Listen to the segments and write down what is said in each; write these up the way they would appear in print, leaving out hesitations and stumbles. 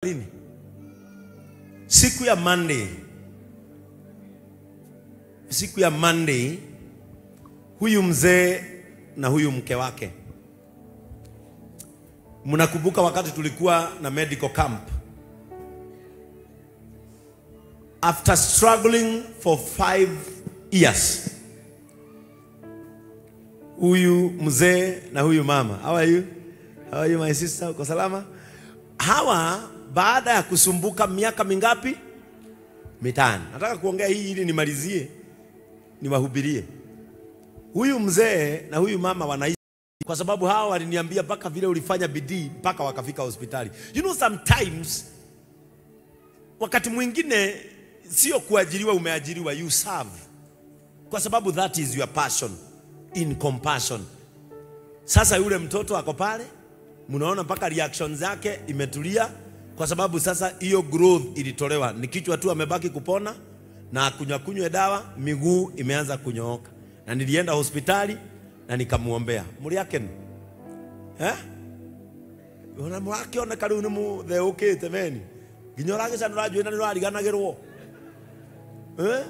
Lini? Siku ya Monday. Siku ya Monday huyu mzee na huyu mke wake. Mnakumbuka wakati tulikuwa na medical camp? After struggling for 5 years, huyu mzee na huyu mama, how are you? How are you my sister? Uko salama? Hawa baada ya kusumbuka miaka mingapi? 5. Nataka kuongea hii ili nimalizie, niwahubirie. Huyu mzee na huyu mama wanaishi kwa sababu hawa waliniambia mpaka vile ulifanya bidii mpaka wakafika hospitali. You know sometimes wakati mwingine sio kuajiriwa, umeajiriwa, you serve. Kwa sababu that is your passion in compassion. Sasa yule mtoto ako pale, mnaona mpaka reaction zake imetulia kwa sababu sasa hiyo growth ilitolewa. Ni kichwa tu amebaki kupona na kunywa dawa, miguu imeanza kunyooka. Na nilienda hospitali na nikamuombea. Muri yake ni? Eh? Ona mwake ona kariu ni mutheukite meni. Nginya ũragĩcanũra njuĩrĩ na nĩũrariganagĩrwo. Eh?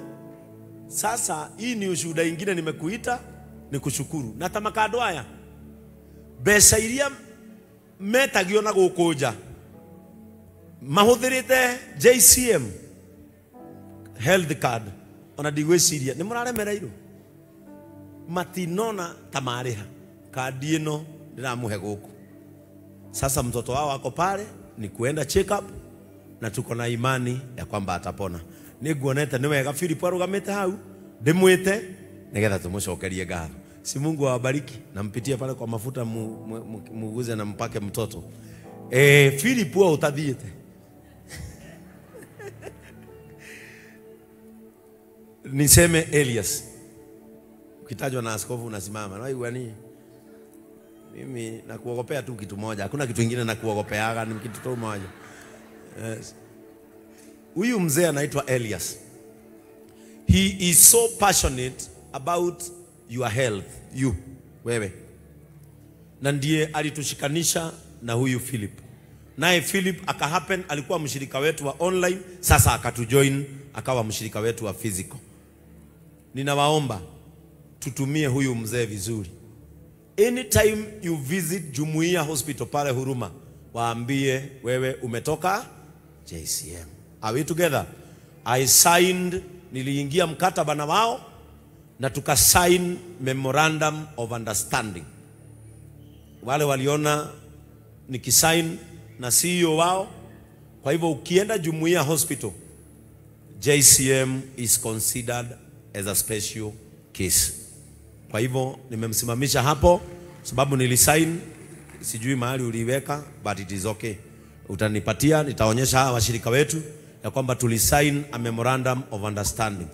Sasa hii ni ushuhuda ingine nimekuita nikushukuru. Na ta makando aya mbeca iria metagio na gũkũ nja mahũthĩrĩte JCM health card ona ndigwĩciria nĩ mũraremereirwo, matinona ta marĩha kandi ĩno ndĩramũhe gũkũ. Sasa mtoto wao ako pale ni kuenda check up na tuko na imani ya kwamba atapona. Nĩnguonete nĩ wega Philip arũgamĩte hau ndĩmwĩte nĩgetha tũmũcokerie ngatho. Si Mungu awabariki na mpitie pale kwa mafuta muguze na mpake mtoto. Philip wewe utathiĩte. Niseme Elias. Ukitajwa na askofu unasimama. Unaigua nini? Mimi nakuogopea tu kitu moja. Hakuna kitu kingine nakuogopeaga, ni kitu tu moja. Yes. Huyu mzee anaitwa Elias. He is so passionate about your health, you, wewe. Na ndiye alitushikanisha na huyu Philip. Naye Philip akahappen alikuwa mshirika wetu wa online, sasa akatujoin akawa mshirika wetu wa physical. Ninawaomba tutumie huyu mzee vizuri. Anytime you visit Jumuiya Hospital pale Huruma, waambie wewe umetoka JCM. Are we together? I signed, niliingia mkataba na wao na tukasign memorandum of understanding. Wale waliona nikisign na CEO wao. Kwa hivyo ukienda Jumuiya Hospital, JCM is considered as a special case. Kwa hivyo nimemsimamisha hapo sababu nilisign, sijui mahali uliweka, but it is okay. Utanipatia, nitaonyesha hawa washirika wetu ya kwamba tulisign a memorandum of understanding.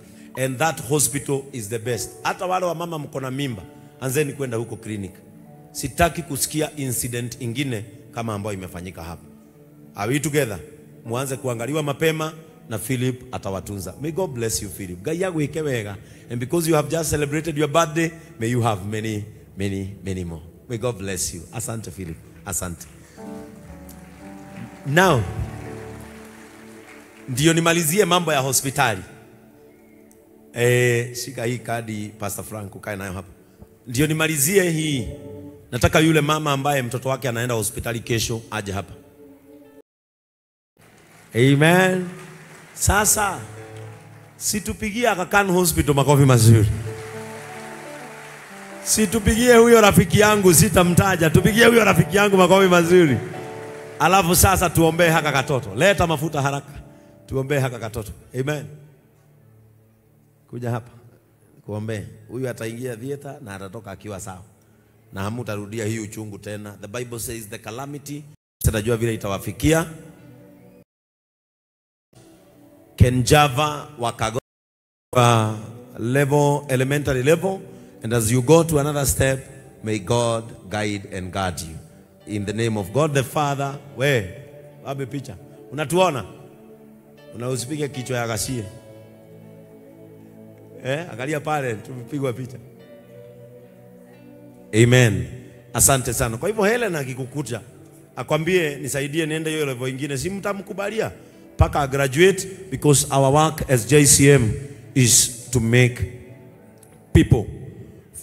And that hospital is the best. Hata wale wa mama mko na mimba, anzeni kwenda huko clinic. Sitaki kusikia incident ingine kama ambayo imefanyika hapa. Are we together? Muanze kuangaliwa mapema na Philip atawatunza. May God bless you, Philip. Ngai agwĩke wega. And because you have just celebrated your birthday, may you have many, many, many more. May God bless you. Asante Philip. Asante. Now, ndio nimalizie mambo ya hospitali. Shika hii kadi Pastor Frank, ukae nayo hapa. Ndio nimalizie hii. Nataka yule mama ambaye mtoto wake anaenda hospitali kesho aje hapa. Amen. Sasa situpigie Aga Khan Hospital makofi mazuri. Situpigie huyo rafiki yangu, sitamtaja. Tupigie huyo rafiki yangu makofi mazuri. Alafu sasa tuombee haka katoto. Leta mafuta haraka. Tuombee haka katoto. Amen. Kuja hapa kuombee. Huyu ataingia theater na atatoka akiwa sawa. Na hamutarudia hii uchungu tena. The Bible says the calamity, sitajua vile itawafikia. Kenjava wakago level, elementary level, and as you go to another step, may God guide and guard you. In the name of God the Father. We, wapi picha? Unatuona? Unausipige kichwa ya ghasia. Angalia pale tumepigwa picha. Amen. Asante sana. Kwa hivyo Helen akikukuta, akwambie nisaidie niende hiyo level ingine, si mtamkubalia paka graduate, because our work as JCM is to make people.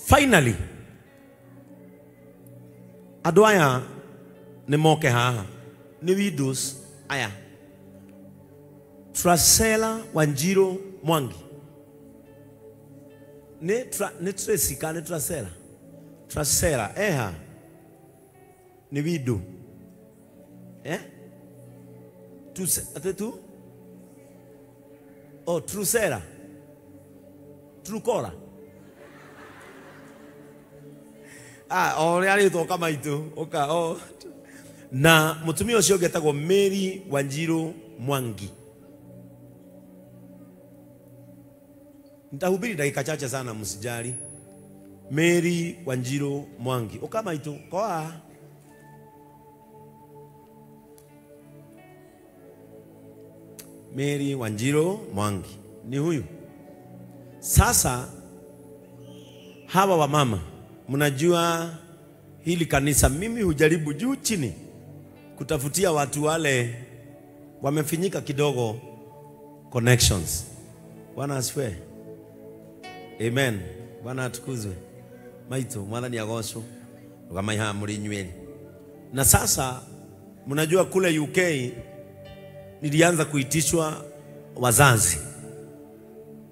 Finally, andũ aya nĩ moke haha nĩ widows aya. Tracela Wanjiru Mwangi nĩ Tracy kana nĩ Tracela? Tracela eha nĩ widow eh? Tu oh, Trusera Trukora ah, o rĩa rĩtwo Kamaitũ ũka o na mũtumia ũcio ũngĩ etagwo Mary Wanjiru Mwangi. Nitahubiri dakika chache sana, msijali. Mary Wanjiru Mwangi ũka maitũ koa. Mary Wanjiru Mwangi ni huyu. Sasa hawa wamama, mnajua hili kanisa mimi hujaribu juu chini kutafutia watu wale wamefinyika kidogo connections. Bwana asifiwe. Amen. Bwana atukuzwe. Maito mwathani agocwo rugamai muri inyuĩ. Na sasa mnajua kule UK nilianza kuitishwa wazazi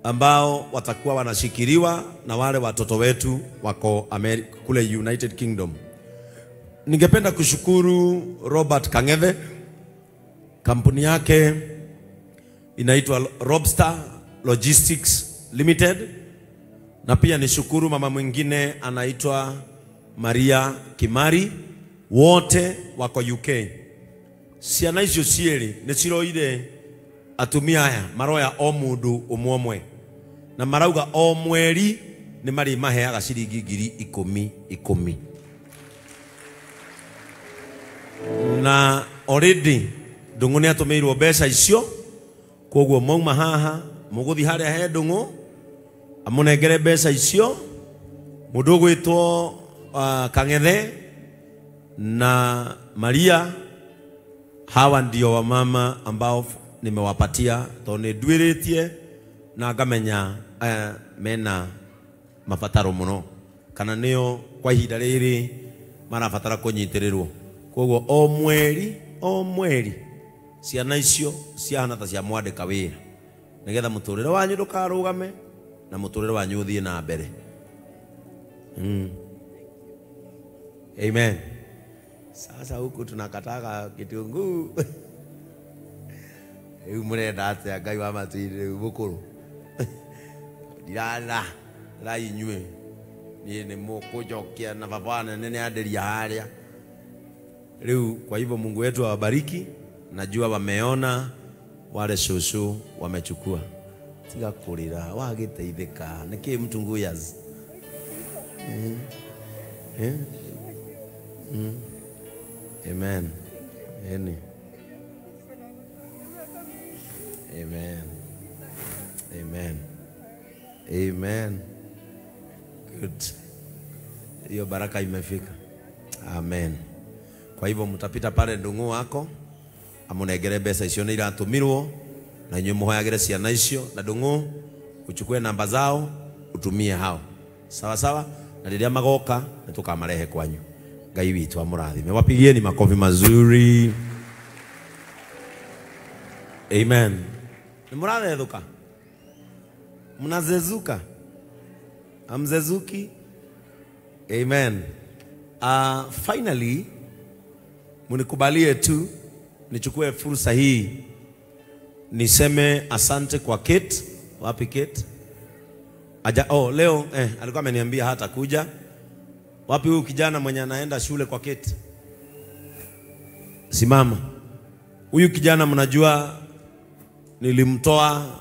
ambao watakuwa wanashikiliwa na wale watoto wetu wako Amerika, kule United Kingdom. Ningependa kushukuru Robert Kang'ethe. Kampuni yake inaitwa Robstar Logistics Limited. Na pia nishukuru mama mwingine anaitwa Maria Kimari. Wote wako UK. Ciana icio cierĩ nĩ ciroire atumia aya maroya o mundu ũmwe ũmwe, na marauga o mweri nĩ marĩ maheaga ciringi 10,000 10,000. Na already Ndung'u nĩ atũmĩirwo mbeca icio, koguo mauma haha mũgũthiĩ harĩa he Ndung'u amũnengere mbeca icio. Mũndũ ũgwĩtwo Kang'ethe na Maria, hawa ndio wamama ambao nimewapatia tondũ nĩ nduĩrĩtie na ngamenya mena mabataro mũno, kana nĩo kwa ihinda rĩrĩ marabatara kũnyitĩrĩrwo. Koguo o mweri ciana icio ciahana ta cia mwandĩka wĩra, nĩgetha mũtũrĩre wanyu ndũkarũgame na mũtũrĩre wanyu ũthiĩ na mbere. Amen. Sasa huku tunakataga kitunguu. Rĩu mũrenda atĩa Ngai wa matu-inĩ rĩu mũkũrũ? Ndirarĩra ra inyuĩ, niĩ nĩ mũkũnjokia na baba nene nĩ harĩa. Rĩu kwa hivyo Mungu wetu awabariki. Najua wameona wale shushu wamechukua. Tiga kurira wagiteithĩka nĩkĩ mtunguyas. Amen. Amen. Amen. Amen. Amen. Good. Hiyo baraka imefika. Amen. Kwa hivyo mtapita pale Ndung'u wako amunengere mbeca icio nĩ iratũmirwo, na inyuĩ mũhoyagĩre ciana icio, na Ndung'u uchukue namba zao utumie hao. Sawa sawa. Na rĩrĩa magoka nĩ tũkamarehe kwanyu. Ngai witũ amũrathime. Wapigieni makofi mazuri. Amen. Ni mũrathethuka? Mnazezuka? Amzezuki? Amen. Finally, munikubalie tu nichukue fursa hii niseme asante kwa Kate. Wapi Kate? Aja, oh, leo alikuwa ameniambia hata kuja. Wapi huyu kijana mwenye anaenda shule kwa Kate? Simama. Huyu kijana mnajua nilimtoa